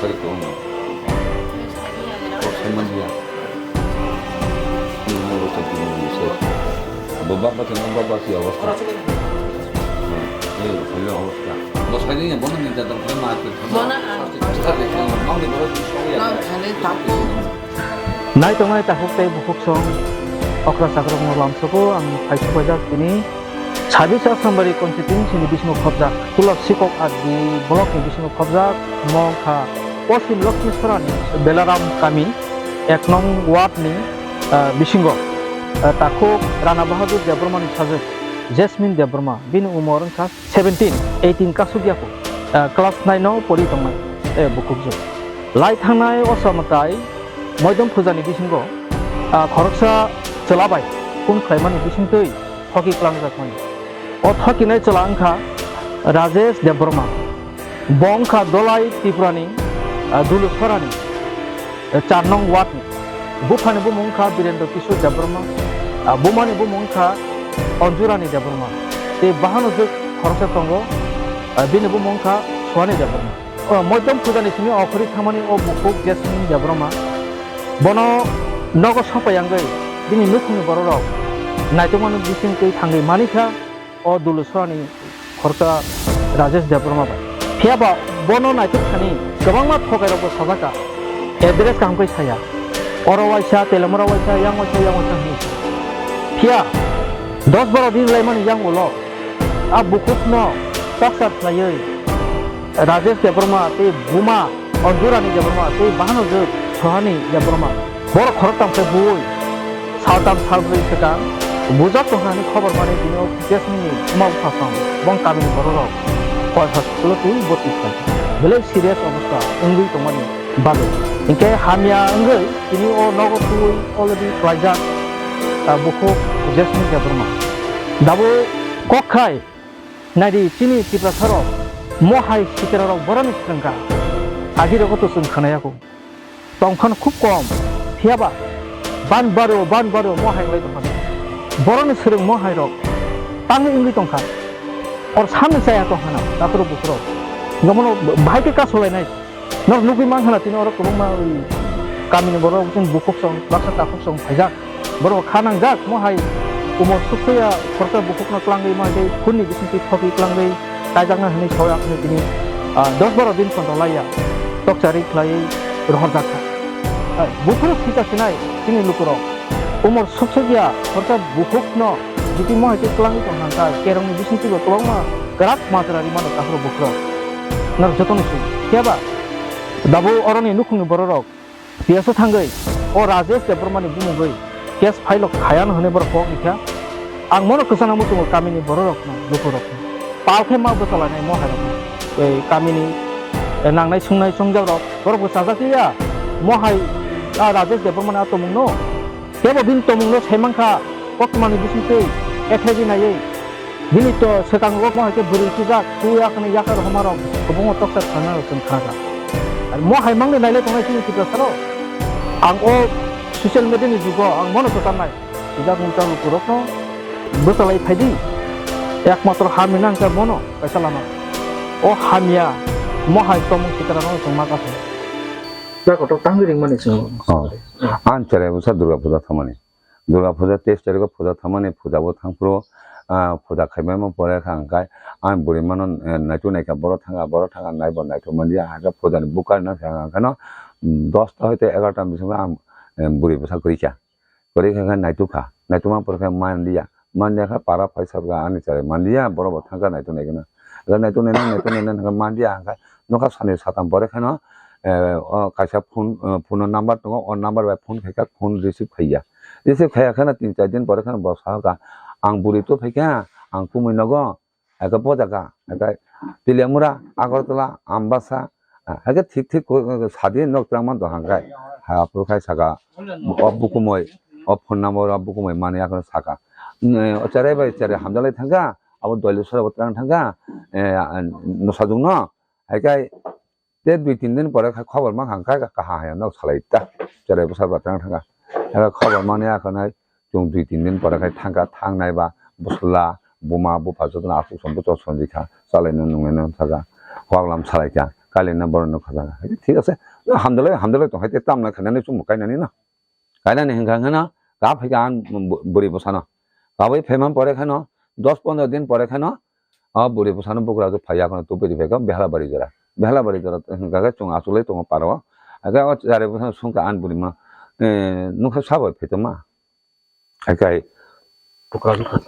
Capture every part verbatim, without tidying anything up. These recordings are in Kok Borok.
Kok sai manliya. Ini mau bocor di Indonesia. Bo baba kena baba si awasya. Ini saya awasya. Bo saya ni bono ni jadam kena mati. Bono ang. Saya ni bono di saya. Nang kali tapu. Nai tongnai takhuk tei bukhuk song okra chakrokno lamsogo ang phaisu paijak tini. Sabis Asambari constituency ni bisingo khobjak, Tulasikok R D block ni bisingo khobjak, mo wngkha Poschim Lakshmiswara ni Belaram kami, ek nong ward ni, ah, bisingo, ah, takhuk Rana Bahadur Debbarma ni sajwk Jasmine Debbarma, bini umor wngkha seventeen, eighteen kasuk ya kho, ah, class nine o pori tongnai, eh, bukhukjwk. Lai thangnai osa mwtai Moidom puja ni bisingo, ah, khoroksa chwla bai phone khlaimani bisingtwi thoki kwlangjakmani. O thokinai chwla wngkha Rajesh Debbarma. Bo wngkha Dolai Tripurani, ah, Dulusorani, eh, char nong ward ni. Buphani bumung wngkha Birendra Kishore Debbarma, ah, bumani bumung wngkha Anjurani Debbarma. Tei bahano jwk khoroksa tongo, ah, bini bumung wngkha Suwani Debbarma. O Moidom puja ni simi okhorwi thangmani o bukhuk Jasmine Debbarma. Bono nogo sopai yangwi bini nukhungni bororok naitukmani bisingtwi thangwi manikha o Dulusorani khoroksa Rajesh Debbarma bai. Phiyaba bono naituk thani kwbangma thokairokbo sajakha, address kaham khe saya. Oro waisa, Telemura waisa, yang waisa, yang waisa hwnwi sa. Phiya dos baro din laimani yang ulo a bukhukno torture khlaiwi Rajesh Debbarma tei buma Anjurani Debbarma tei bahano jwk Sohani Debbarma. Borok khoroktham khe buwi saltham salbrwi swkang bujak tongkha hwnwi khobor manwi tini o Jasmine ni buma bupha song bong kamini bororok Koil hospital o twi bwtwi khlaikha. Belai serious obostha wngwi tongmani bagwi. Hinkhe hamya wngwi tini o nogo twi already klaijak, ah, bukhuk Jasmine Debbarma. Dabo kok khai Naidi, chini Tiprasarok mohai sitrarok boroni swrwngkha. Agirogo to chwng khnayakho. Tongphano khub kom. Phiyaba ban baro, ban baro mohai wngwi tongkha. Boroni swrwng mohairok tangwi wngwi tongkha. Or samni chaya tongkhana, takhurok bukhurok. Jomono bahai khe kasulainai. Nok nugwi mankha na tini oro kwbangma oi kamini borok chwng bukhuk song, baksa takhuk song phaijak. Borok kha nangjak, mohai umor suksoya khoroksa bukhukno twlangwi ma tei phunni bisingtwi thokwi twlangwi kaijakna hwnwi sawi aphano tini, ah, dos baro din photo laiya tokchari khlaiwi rohorjak kha. Ah, buphuru sita sinai chini lukurok. Umor suksuk ya, khoroksa bukhukno jiti mohai tei twlangwi tong hangkha, kerongni bisingtwibo kwbangma kwrak majra rimano takhurok bukhurok. Norok jotono swi. Phiyaba dabo oroni nukhungni bororok T S o thangwi o Rajesh Debbarmani bumungwi case file o khayano hwnwi borok kok rikha. Ang mono kwchangna muchungo kamini bororokno, lukurokno. Pal khe ma bwchalainai mohairokno. Tei kamini, eh, nangnai sungnai chongjakrok borok bwchajakliya mohai a Rajesh Debbarmani a tomungno. Kebo bini tomungno sai mankha, koktwmani bisingtwi ethegwi naiwi. Bini to swkango mo hai khe bwrwi chujak, twi yakni yakar homarok kwbangma toksa thangna rok chwng khnakha. Ar mo hai mangni nailai tongnai chini Tiprasaro. Ang o social media ni jugo ang mono kwcharnai. Sijak mungsa lukurokno bwchalai phaidi. Ekmatro hamya nangkha mono kaisa lama. O hamya mo hai tomung sitrano chwng ma kaphai. Jakoto tangwi ringmani chwng. Oh. Ang cherai bwsa Durga puja thangmani. Durga puja teis tarikh o puja thangmani, puja bo thangphuru, ah, puja khaibaima pore kha hwnkhai ang bwrwi mano, eh, naitu naikha, boro thangkha, boro thangkha, naibo naitu manliya, hakhe puja ni bwkha rwna thangkha, hwnkhai no, mm, dosta hoite egarota bisingo ang, eh, bwrwi bwsa kwrwi kha. Kwrwi kha khe naitu kha, naitu ma pore khe manliya, manliya khe para phai sabra ani cherai manliya, boro bo thangkha naitu naikhe no. Naitu nainani, naitu nainani hwnkhai manliya, hwnkhai nokha sani satam pore khe no, eh, o kaisa phone, eh, phone o number tongo, o number bai phone khaikha, phone receive khaiya. Receive khaiya kheno tin char din pore kheno bo sahokha, "Ang bwrwi to phaikha, ang kumui nogo, eke bo jaga, eke Teliamura, Agartala, Ambasa, ah, eke thik thik ko, ko, sadi nok twrang man tong hangkai." Ha, aphuru khai saka, "O bukumui, o phone number o bukumui mani," akheno saka. Mm, o cherai bai cherai hamjalai thangkha, abo Doileswara bo twrang thangkha, eh, nosajwkno, hai khe Tei dui tin din pore khe khobor mankha, hwnkhai kaham haya nok salai ta, cherai bwsa bo twrang thangkha. Abo khobor mani akhonai chwng dui tin din pore khe thangkha, thangnai ba bwsla, buma, bupha jotono aswk song bwswk song rikha, chalaino nungnaino thangkha, koklam salaikha. Kali na borok no khajana. Hai thik ase. Hamdalai, hamdalai tong hai te tamna khainani chumbo kainani na. Kainani hwnkha hwnkhe no ka phaikha ang bu-, bwrwi bwsano. Kabui phaima pore kheno dos pondro din pore kheno o bwrwi bwsano bugra rok phaiya kheno tubui riphaikha Behlabari jora. Behlabari jora hwnkha khe chwng achugulai tongo paro. Hakhe o chari bwsano swngkha ang bwrwima, eh, nukha sabo phaitoma. Hakhe Bugra rok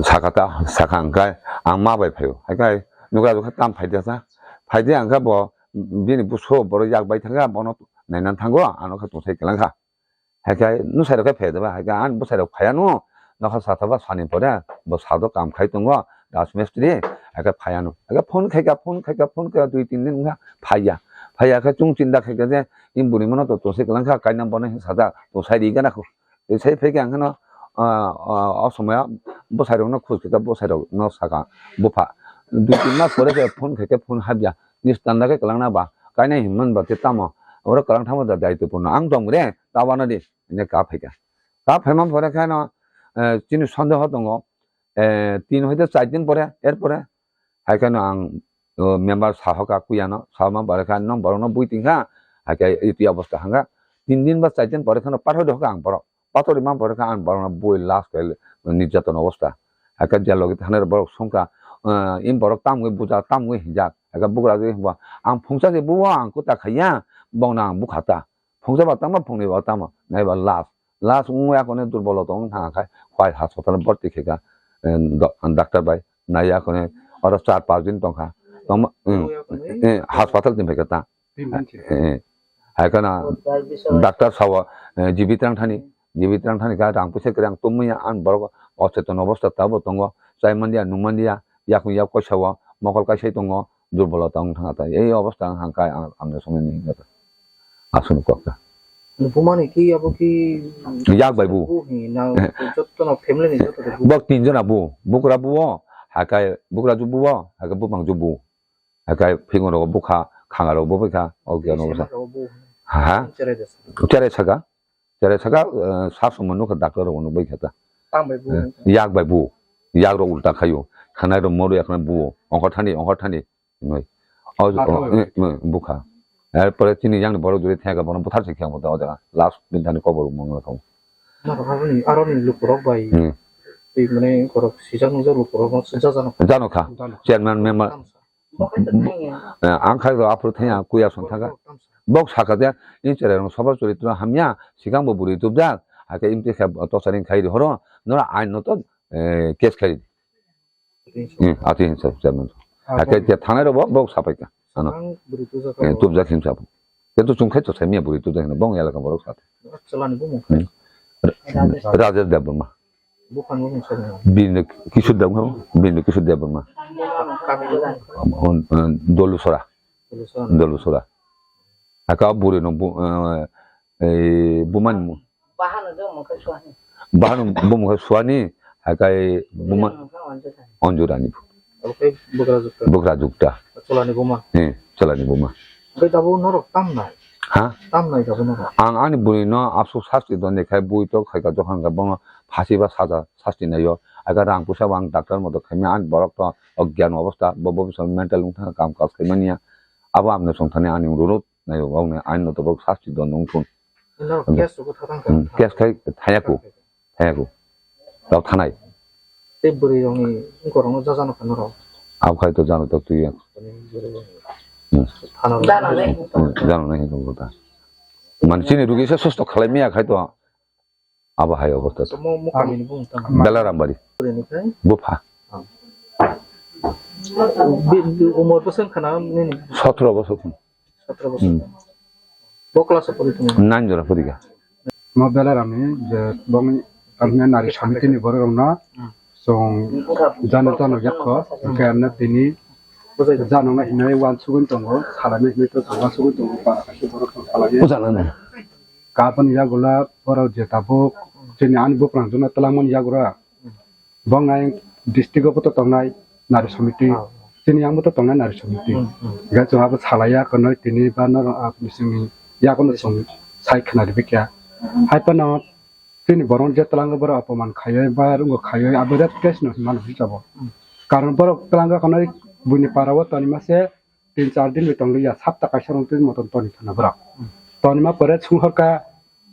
sakha ta, sakha hwnkhe ang ma bai phaio. Hakhe nugra rok tam phaidi sa. Phaidi hwnkhe bo bini buso borok yak bai thangkha bono naina thango ano khe tongthai kwlangkha. Hakhe nwsai rok khe phai deba, hakhe ani bwsai rok phai ano, nokha satha ba sani pore bo sado kam khai tongo, rajmistri, hakhe phai ano. Hakhe phone khaikha, phone khaikha, phone khaikha, dui tin din wngkha, phaiya. Phaiya khe chwng chinta khaikha je, "Im bwrwi mano to tongsi kwlangkha, kaina bono hin sajak, tong sai ri gana kho." Tei sai phaikha ang kheno, ah, ah, o somoya bwsai rokno khus khaikha, bwsai rokno sakha, "Bupha, dui tin mas pore khe phone khaikhe, phone habya, nis tanda khe kwlangna ba, kaina hinmani ba tei tamo, oro kwlang thangma da daitwpurno ang tong re, ta uanadi." Hwnwi ka phaikha. Ka phaima pore khe no, eh, chini sondeho tongo, eh, tin hoite char din pore, er pore hai khe no ang, o, member sahoka kuya no, sama pore khe nong borok no bui tingkha, hai khe iti obostha hwnkha. Tin din ba char din pore khe no pathor doka ang borok. Pathor ma pore khe ang borok no bui last khe nirjaton obostha. Hai khe je logi thangnai borok songkha, eh, im borok tamgwi buja, tamgwi hinjak. Hai khe bugra rok hwnba ang phungsa se buo ang kuta khaiya, bongno ang bukha ta. Phungsa ba tangma phungni ba tangma naiba last. Last wngwi akone durbolo tong thang khai hwai hospital borti khaikha, eh, do-, doctor bai nai akone oro char pas din tongkha. Tongma, mm, eh, hospital din phaikha ta. Eh, eh. Hai khana doctor sawa, eh, jibi trang thani, jibi trang thani kha rang puisa kwrang tumya ang borok ocheton obostha tabo tongo. Chai mandia, nung mandia, yakung yak koisa o mokol kaisa tongo, durbolo tong thang ta. Ei obostha hang khai ang, ang somoi ni hinga ta. Aswk kok ta. Bumani ki abo ki yak bai bu. Bu hi na jotto no family ni jotto de bu. Bok tin jona bu. Bukra bu o, hakai bukra ju bu o, hakai bupang ju bu. Hakai phingo rogo bukha, khanga rogo bu bukha, o kya no sa. Ha? Chere de sa. Chere saka. Chere saka, eh, sa sumano ka doctor rogo no bai khata. Tam bai bu. Eh, yak bai bu. Yak ro ulta khayo. Khanai ro moru yak na bu. Ongkor thani, ongkor thani. Noi. O, o, eh, eh, bukha. Er pore chini yang borok duri theka bono buthar se khyang boda oda. Last din thani kobor mong la thong. Naro aroni, aroni lukurok bai. Hmm. Tei mane korok sijak nujak lukurok no sijak jano. Jano kha. Jano. Chairman member. Tamsa. Eh, ang khai ro aphuru thaya kuya son thaga. Tamsa. Bok saka de in chere rong sobar choritra hamya sikang bo buri tubjak. Hake imti khe tosaring khai ri horo. Nora ain no to, eh, case khai. Hmm, ati hinsa chairman. Ah, ake bom. Ke thanai ro bo, bo sapai ka. Ano. Ang buri tuja ka. Eh, bo. Tubjak hinsa. Ke tu chung khai to sai miya buri tuja hinna bong yala ka borok sat. Chalani bo mung. Hmm. Rajesh Debbarma. Buphang bo mung sai. Bini Kishore Debbarma, bini Kishore Debbarma. Kami bo mung. On, on, Dolusora. Dolusora. Dolusora. Aka buri no bu, eh, eh, bumani mu. Bahano do mokhe suani. Bahano bumukhe suani, hakai buma. Bumani mokhe onjurani. Onjurani bu. Oke, bugra jukta. Bugra jukta. Cholani buma. Eh, cholani buma. Oke, dabu norok tamnai. Ha? Tamnai dabu norok. Ang ani buri no absuk sasti doni khai bui to khai ka dokan ka bono phasi ba saja sasti nayo. Aga rang pusa ba ang doctor moto khaimya ani borok to ogyan obostha, bo bo mental wngthang kam kas khaimania. Abo amne songthani ani rurut. Nayo, bokni ain no to bok sasti don wngthun. Norok case rok tha thang kha. Hmm, case khai thaya ku. Thaya ku. Tao thanai. Tei bwrwi rokni wngkor rokno ja jano kha norok. Abo khai to jano to twi. Bwrwi rok. Hmm. Thana rok. Jano nai. Hmm, jano nai hinwi tongkha ta. Man chini rugi se susto khalai miya khai to. Abo hai obostha. Mo, mo kami ni bung tang. Belaram bari. Bwrwi ni khai. Bupha. Ah. Bi, bi, umor bwswk khana nini? Sotro bosor khun. Sotro bosor. Hmm. Bo class o pori tong? Nine jora pori ga. Mo Belaram ni je bongni tamni nari samiti ni borok rok no. Hmm. Song jano jano yakho, hwnkhe ano tini jano no hinwi uansugwi tongo, salaini hinwi to uansugwi tongo, para kaisa borok tong salaio. Bujana na. Kaboni yagulo borok je tabuk chini ani buprang jono twlangmani yagulo, bongni district o bo to tongnai nari samiti, chini yang bo to tongnai nari samiti. Hwnkhe chwng abo salaiya khwnwi tini ba norok a bisingni yagulo chwng sai khwnaribikya. Hai phano Chini borok je twlango borok apoman khaiwi, bayar wngwi khaiwi, abo rape case no hinmano hisabo. Hmm. Karon borok twlango khonai buini para o tonima se tin char din bai tongli ya, sapta kaisa rong twi motom toni thana borok. Toni ma pore sung horka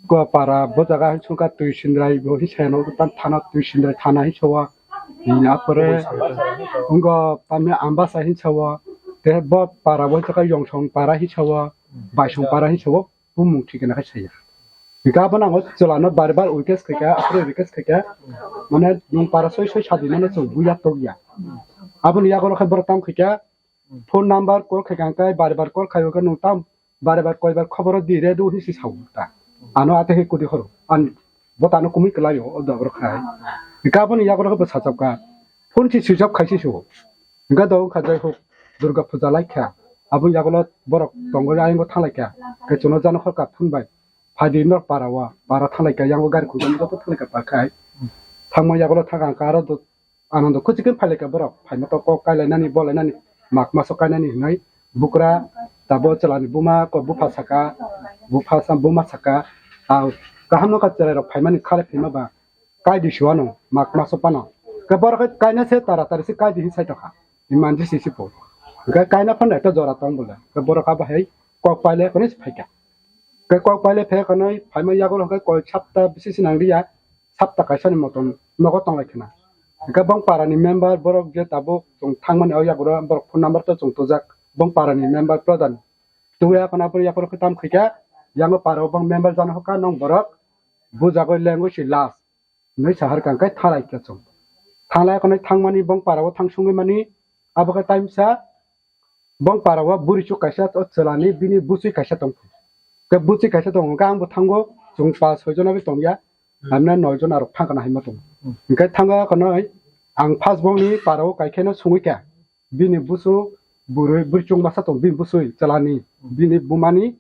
ko para bo jaga hin sungka twi sindrai bo hin sayano tan thana twi sindrai thana hin sawa. Ni a pore ungo tamni ambasa hin sawa. Te bo para bo jaga yongsong para hin sawa. Baisong para hin sawa. Bumung thikena khai saya. Hingke abo nango chwlano bar bar request khaikha, apre request khaikha. Mane nwng para soi soi sadi mano chwng buya tokya. Aboni yago rokhe borok tam khaikha. Phone number call khaikha hingke bar bar call khaio khe nwng tam bar bar koi bar khoboro di re do hisi sao ta. Ano ate he kudi horo. An bo tano kumui kwlaio o dogor khai. Hingke aboni yago rokhe bo sachapka. Phone si switch off khaisi so. Hingke do wngkha jai huk Durga puja laikha. Aboni yago borok tongo ayang bo thang laikha. Khe chwngno jano horka phone bai. Phaidi norok para o, para thanglaikha, yango gari khungjakma joto thanglaikha pakhai. Thangma yagulo thangkha hwnkha aro do, Anando kwchwkhe phailaikha borok, phaima to kok kailainani, bolainani, mak maso kainani hwnwi bukra tabo chwlani buma ko bupha saka, bupha sa, buma saka, a kaham nokha chwrairok phaimani khalai phaima ba, Kai di suano, mak maso pano. Ke borok kai kaina se tara tari se kai di hin sai tokha. Iman di sisi po. Ke kaina phan ekta jora tong bole. Ke borok abo hai kok paile kono se phaikha. Ke kok paile phe kono phaima yago ke koi sapta bisi se nang dia. Sapta kaisa ni motom nogo tong lai khna. Ke bong para ni member borok je tabuk chung thangmani o yago borok phone number to chung tujak. Bong para ni member pradhan. Tuya kono abo yago ke tam khaikha. Yango para bong member jana hoka nong borok. Bujagoi lengoi si last. Hinwi sahar kang khe thalai khe chwng. Thalai khwnwi thangmani bong para o thang sungwi mani abo khe time sa bong para o buri chuk kaisa o chwlani bini bwswi kaisa tong. Khe bwswi kaisa tong khe ang bo thango chwng pas soi jona bai tong ya. Hamna noi jona rok thang kana hai ma tong. Hingkhe thanga khwnwi ang first bong ni para o kai khe no sungwi kha bini bwsw buri buri chuk masa tong bini bwswi chwlani bini bumani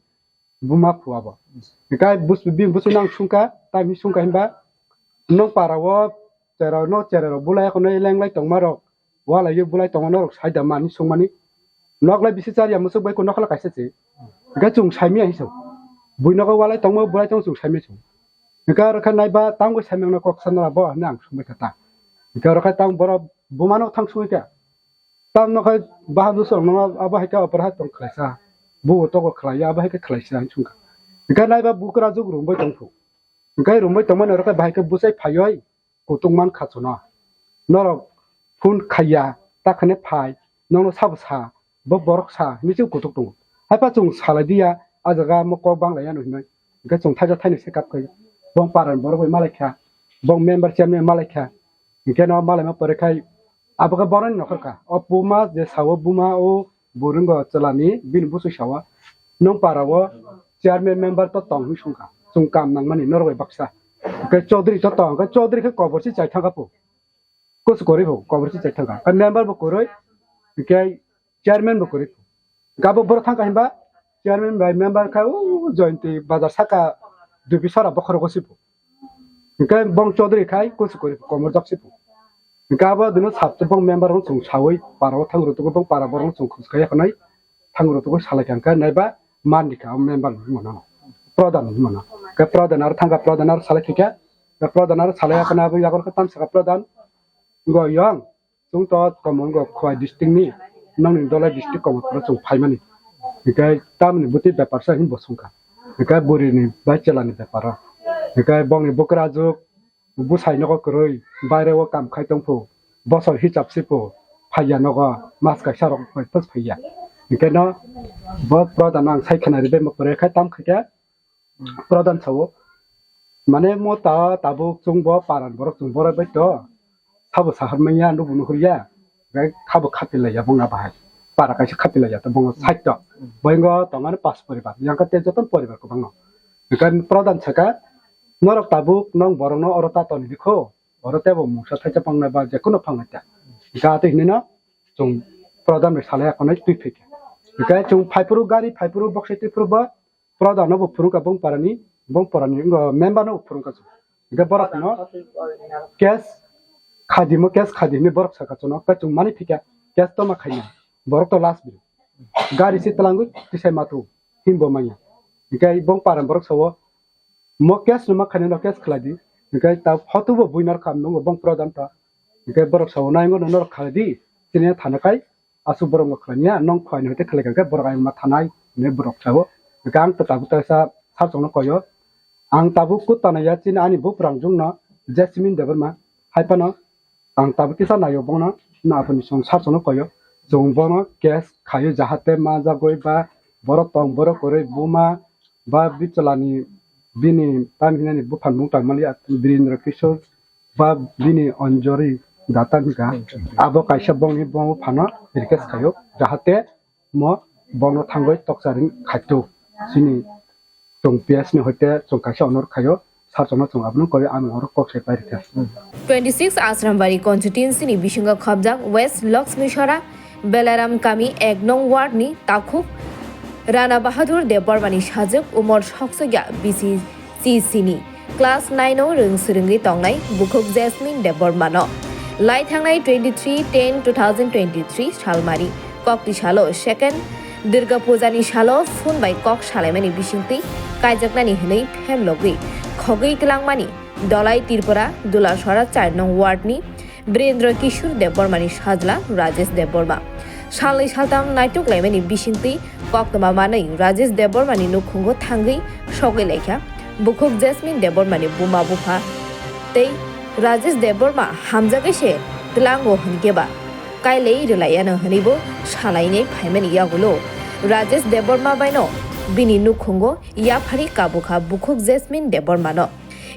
buma phu abo. Hingkhe bus-, bini bwswino ang sungkha, tai hinwi sungkha hinba, nwng para o chera no chera rok bulai khwnwi lenglai tongma rok, walai yo bulai tongma norok sai da mani sungmani. Nok lai bisi char ya musuk bai ko nokla kaisa se. Hingkhe chwng saimya hinwi sung. Bui nogo walai tongma bulai tong chwng saimya sung. Hingkhe aro khe naiba tangbo saimya no kok sanra bo hinwi ang sungbai kha ta. Hingkhe aro khe tang borok buma no thang sungwi kha. Tam no khai baham no song no abo hai khe opor hai tong khlaisa. Bu to ko khlai ya abo hai khe khlaisa hin sungkha. Hingkhe naiba bukra juk rumbai tong phu. Hingkhe rumbai tong mani oro khe bahai khe bwsai phaioi kutung man kha chuno. Norok phone khaiya ta khane phai nono sabo sa bo borok sa hinwi se kutuk tongo. Hai pa chwng salai diya a jaga mo kok bang lai ya no hinwi. Hingkhe chwng thaisa thaini se kap khai bong paran borok bai malai kha bong member chairman malai kha. Hingkhe no malaima pore khai abo khe boroni nokhor kha. O buma je sao buma o buringo chwlani bini bwswi sao. Nwng para o chairman member to tong hinwi sungkha. Chwng kam nangmani norok bai baksa. Hingkhe Chaudhary to tong, hingkhe Chaudhary khe kobor si chai thangkha po. Kusu kwrwi bo kobor si chai thangkha. Hingkhe member bo kwrwi, hingkhe chairman bo kwrwi. Gabo borok thangkha hinba chairman bai member kha o Jayanti bazar saka Dubi sara bokhorok o sibo. Hingkhe bong Chaudhary khai kusu kwrwi komor jak sibo. Hingkhe abo dino sabto bong member rok chwng sawi para o thang rwtugwi bong para borok chwng khus khaiya khwnai thang rwtugwi salai kha hingkhe naiba man di kha o member ni mano. Pradhan ni mano. Hingkhe pradhan aro thangkha pradhan aro salai kha khe pradhan aro salai ya khwna abo yago khe tam saka pradhan. Ngo yong. Chwng to Komorgo Khowai district ni, nokni Dholai district Komorpuro chwng phaimani. Hingkhe tamoni bwtwi bepar sa hinwi bo swngkha. Hingkhe bwrwini bai chwlani beparo. Hingkhe bongni bwkrajwk bwsai nogo kwrwi baireo kam khai tongphu. Bosor hisab siphu phaiya nogo mas kaisa rok bai phas phaiya. Hingkhe no bo pradhan ang sai khwnari bai ma kwrwi khai tam khaikhe. Pradhan sao, mane mo ta tabuk chwng bo paran borok chwng borok bai to, sabo sahar manya nubu nuhur ya, gai khabo khapi lai ya bongna bahai, para kaisa khapi lai ya to bongo side to, boingo tongani pas poribar, yang kate joto poribar kwbangno, hingkhe pradhan saka, norok tabuk nong borokno oro ta toni dikho, oro tebo mungsa thaisa phangnai ba jekono phangnai ta, hingkhe ate hinino chwng pradhan bai salai akonai twi phikha, hingkhe chwng phaiphuru gari phaiphuru bokse twiphuru ba, Pradhan no bo phwrwngkha bong parani, bong parani wngkha member no bo phwrwngkha se. Hingkhe borok no case khadimo, case khadi hinwi borok sakha chwngno, hwnkhe chwng mani phikha case toma khaina. Borok to last bini. Gari se twlangwi tisai matu himbo manya. Hingkhe bong parani borok sao, mo case no ma khaina no case khlai di. Hingkhe ta photo bo buinar kha nungo bong pradhan ta. Hingkhe borok sao, naingo no norok khlai di. Chini thana kai aswk borok no khlai ya, nong khwlai ni hoite khlai kha khe borok ayang ma thanai hinwi borok sao. Hwnkhe ang ta tabuk ta sa sar chwng no koi o. Ang tabuk kut tana ya chini ani buprang jung no Jasmine Debbarma hai phano ang tabuk kisa naio bono, na aphani song sar chwng no koi o. Chwng bono case khaio jahate ma jagoi ba borok tong borok kwrwi buma ba bicholani bini tam hinani buphang mung tang mali Birendra Kishore ba bini Anjali Datta hinka abo kaisa bongni bo phano request khaio jahate mo bono thangwi tokcharing khaito chini chwng P S ni hoite chwng kaisa onor khaio sar chwngno chwng abono koi ang oro kok sai pai rikha. Twenty six Asrambari constituency ni bisingo khobjak West Lakshmisora Belaram Kami ek nong ward ni takhuk Rana Bahadur Debbarma ni sajwk umor soksokya bisi C C ni class nine o rwng swrwngwi tongnai bukhuk Jasmine Debbarma no lai thangnai twenty three ten two thousand twenty three salmari kokti salo second Durga Puja ni salo phone bai kok salaimani bisingtwi kaijaknani hwnwi phemlogwi khogwi twlangmani Dolai Tripura Dulasora char nong ward ni Birendra Kishore Debbarma ni sajla Rajesh Debbarma. Salnwi saltam naituk laimani bisingtwi koktwma manwi Rajesh Debbarma ni nukhungo thangwi sogwi laikha. Bukhuk Jasmine Debbarma ni buma bupha tei Rajesh Debbarma hamjagwi se tlango hwnkhe ba kailai rwlaiyano hwnwibo salainai phaimani yagulo Rajesh Debbarma baino bini nukhungo yaphari kabukha bukhuk Jasmine Debbarma no.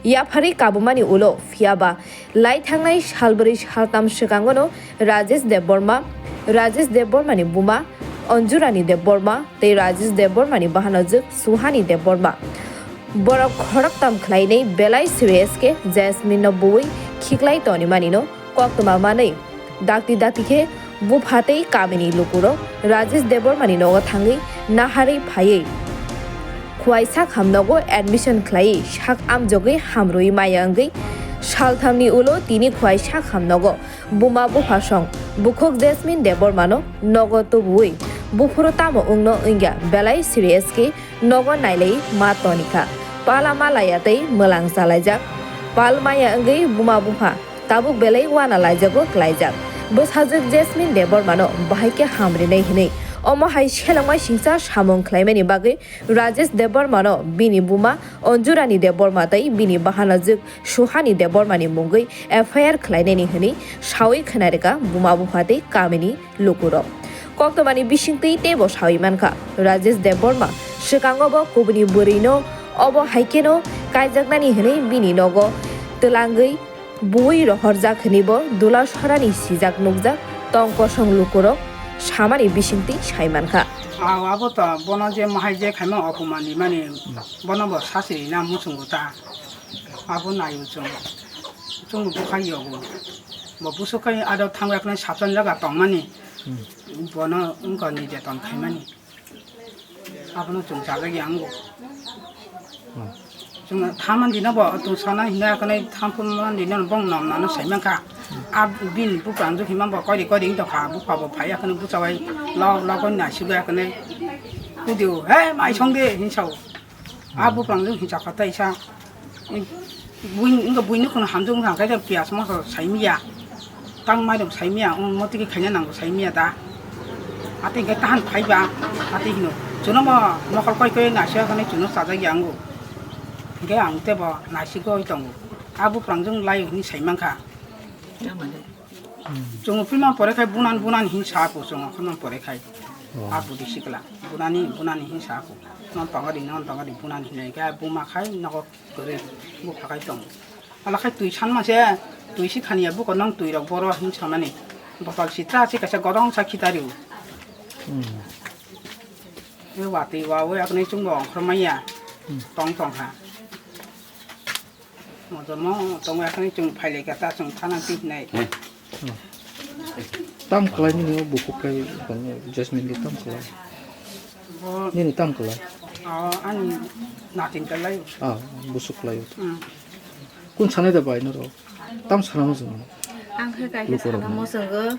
Yaphari kabumani ulo phiyaba lai thangnai salbrwi saltam swkangono Rajesh Debbarma, Rajesh Debbarmani buma Anjurani Debbarma tei Rajesh Debbarmani bahanajwk Suhani Debbarma borok khoroktam khlainai belai serious khe Jasmine no buwi khiklai tonimanino koktwma manwi dakti dakti khe bupha tei kamini lukurok Rajesh Debbarmani nogo thangwi naharwi phaiwi Khwai sak hamnogo admission khlaiwi sak amjogwi hamrwi maya wngwi salthamni ulo tini khwai sak hamnogo buma bupha song bukhuk Jasmine Debbarmano nogo tubuwi buphuru tamo wngno wngya belai serious khe nogo nailaiwi ma tonikha. Pala malaya tei mwlang chalaijak. Pal maya wngwi buma bupha tabuk belai wana laijago klaijak. Bwsajwk Jasmine Debbarmano bahai khe hamrinai hwnwi omo hai selengma singcha samung khlaimani bagwi Rajesh Debbarmano bini buma Anjurani Debbarma tei bini bahanajwk Suhani Debbarmani mungwi F I R khlainani hwnwi sawi khwnarikha buma bupha tei kamini lukurok. Koktwmani bisingtwi teibo sawi mankha, Rajesh Debbarma swkango bo kubuni bwrwino obo hai kheno kaijaknani hwnwi bini nogo twlangwi buwi rohorjak hwnwibo Dulasorani sijak nukjak tong kosong lukurok samani bisingtwi sai mankha. Aw, abo to bono je mahai je khaima opomani mani bono bo sasi na muchungo ta. Abo naio chwng. Chwng bo khai yogo. Bo busu khai ado thangwi khna sapsan jaga tongmani. Hmm. Bono wngkha ni jeton khaimani. Abono chwng chajak yango. Hmm. Chwng thaman dino bo tu sana hinna khna thampun man dino bong nom nano sai mankha. A bin buprang jok hima bo kori kori wng tongkha. Bupha bo phai khna buchawai lok lok na sigo khna. Kudio, "He, mai song de," hinsao. A buprang jwng hinsa kha taisa. Buini, wngkha buini kheno hamjwk wngkha khe piyaj moso saimiya. Tang mairum saimiya, wng motiki khaina nango saimiya da. Ate hingke tahan phaiba, ate hino. Chuno mo nokol koi koi naisya kani chuno chajak yango. Hingke ang tebo naisi goi tongo. A buprang jwng lai hini saimankha. Chwng philma pore khai bunan bunan hin sa ko chwng khorma pore khai. Oh. A budi sikla bunani bunani hin sa ko. Non tonga di non tonga di bunani hinai khai buma khai nogo kwrwi bupha khai tong. Ala khai twi san ma se twi si khaniya buko nong twi rok boro hin samani. Bopal sitra se kaisa godong sa khitari. Hmm. E watwi wa we akni chwng bo ongkhor maya. Hmm. Tong tong ha. Mojomo tongo, yakni chwng phailai kha ta, chwng thana twi hinai. Tam kwlai nini o bukhuk khe, Jasmine khe tam kwlai? Bo nini tam kwlai? O, ani natin kwlai. Ah, busuk kwlai. Hmm. Kun sanai da bai noro? Tam sana mo chwng? Ang khe kaisa sana mo chwng,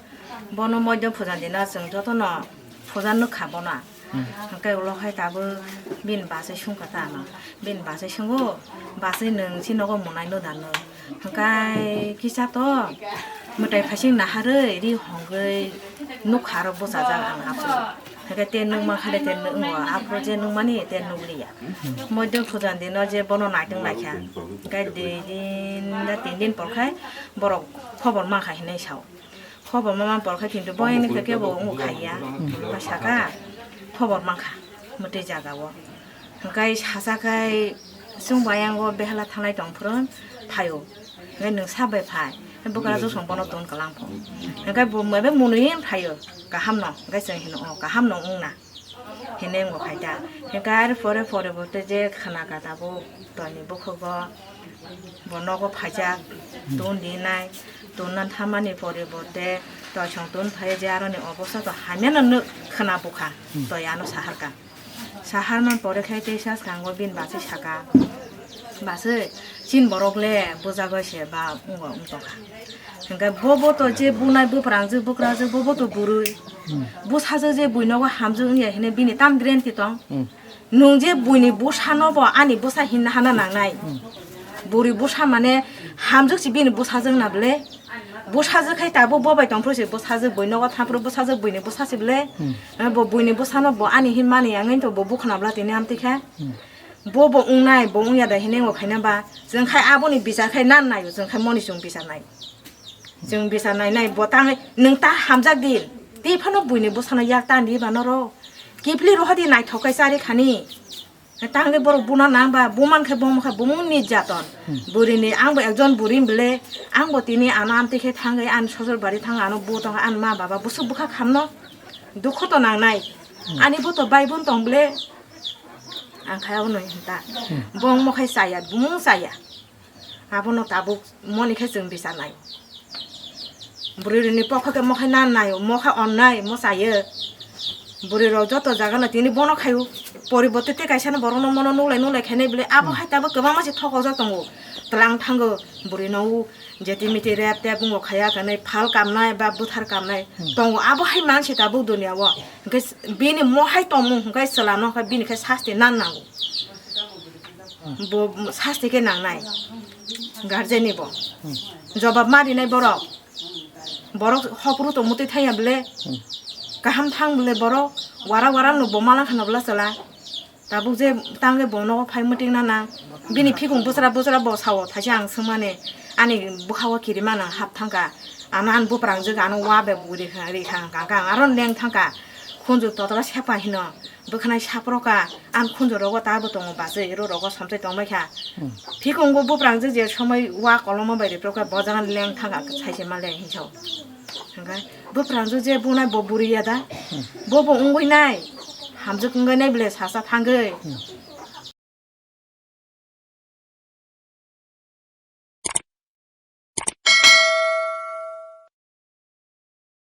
bono moido phuja dina chwng jotono phuja nukha bono. Hmm. Hwnkhe ulo hai tabuk bini bachai sungkha ta ano. Bini bachai sungo, "Bachai nwng si nogo monai no da nw?" Hwnkhe kisa to mwtai phaising naharwi ri hongwi Nukha aro bwchajak ang aphuru. Hwnkhe te nukma kha de te nukgo, aphuru je nukmani te nukliya. Moidwng puja ni dino je bono naitung laikha. Hwnkhe dui din da tin din por khai borok khobor mankha hinwi sao. Khobor ma man por khai kintu boyani khe kebo wng khaiya. Ba saka khobor mankha mwtwi jaga o. Hwnkhe sacha khai chwng bai yango behala thanglai tong phuru phaio. Hwnkhe nwng sa bai phai. Bwkra josong bono ton kalang pho. Hwnkhe bo mebe munui phaio. Kaham no. Hwnkhe chwng hino o kaham no wngna. Hene wngbo khai ta. Hwnkhe ar pore pore bo te je khana ka tabuk toini bukhugo. Bo nogo phaijak. Ton dinai. Ton nan thamani pore bo te toisong ton phai je aroni obosta to hamya no nuk khana bukha. Toi ano sahar ka. Sahar man pore khai tei sa skango bini bachwi saka, "Bachwi, chin borok le bujagoi se ba wngwa wng tongkha." Hwnkhe bobo to je bunai bwprangjwk bwkrajwk bobo to bwrwi. Bwsajwk je buinogo hamjwk wngya hwnwi bini tam guarantee tong? Nwng je buini bwsano bo ani bwsa hinna hana nangnai. Bwrwi bwsa mane hamjwk se bini bwsajwk na bwle. Bwsajwk khai tabuk bo bai tongphuru se bwsajwk bui nogo thaphuru bwsajwk buini bwsa se bwle. Eh, bo buini bwsano bo ani hin mani yang to bo bukhna bwla tini amtwi khe. Bo bo wngnai bo wngya da hinwi wngkhaina ba. Chwng khai aboni bichar khai nan naio chwng khai moni chwng bichar nai. Chwng bichar nai nai bo tang nwng ta hamjak din. Tei phano buini bwsano yak tan di ba noro. Kipli rohadi naithok khai chari khani. Tangwi borok buna nang ba, buman khe bongma khe bumung ni jaton. Bwrwi ni, ang bo ekjon bwrwi bwle, ang bo tini ano amtwi khe thangwi, ani sosor bari thang, ano bu tong, ani ma baba busuk bwkha khamno dukhu to nangnai. Ani bo to bai bon tong bwle, ang khe abono hinta. Bongma khe chaya, bumung chaya. Abono tabuk moni khe chwng bichar nai. Bwrwi rwni pokho khe mokhai nan nai, mokhai onnai, mo chayo. Bwrwi rok joto jaga no tini bono khaio. Poriborte tei kaisa no borok no mono nuklai nuklai khainai bwle abo hai tabuk kwbangma se thokojak tongo. Twlang thango bwrwi no u jeti miti rep tep wngbo khaiya khanai phal kamnai ba bwthar kamnai tongo. Abo hai man se tabuk dunia o. Hwnkhe bini mohai tongmung hwnkhe chwla no hwnkhe bini khe sasti nan nango. Bo sasti khe nangnai guardian ni bo. Jobab ma rinai borok. Borok hokru tongmutwi thangya bwle. Kaham thang bwle borok. Wara wara no bo malang khana bwla chwla. Tabuk je tangwi bo nogo phai mwting nana. Bini phikung bwsra bwsra bo sao thaisa ang swngmani. Ani bwkhao kiri mana hap thangka. Ano an buprangjwk ano wa bai bugri ri thangka. Aro leng thangka. Khunju totora sepa hino. Bwkhanai saproka, ang khunju rogo ta bo tongo bachwi, ro rogo somtwi tongbai kha. Phikungo buprangjwk je somoi wa koloma bai ripro kha, bo jaga leng thangka, saise ma leng hinso. Hwnkhe buprangjwk je bunai bo buri ya da, bo bo wngwi nai, hamjwk wngwi nai bwle sasa thangwi.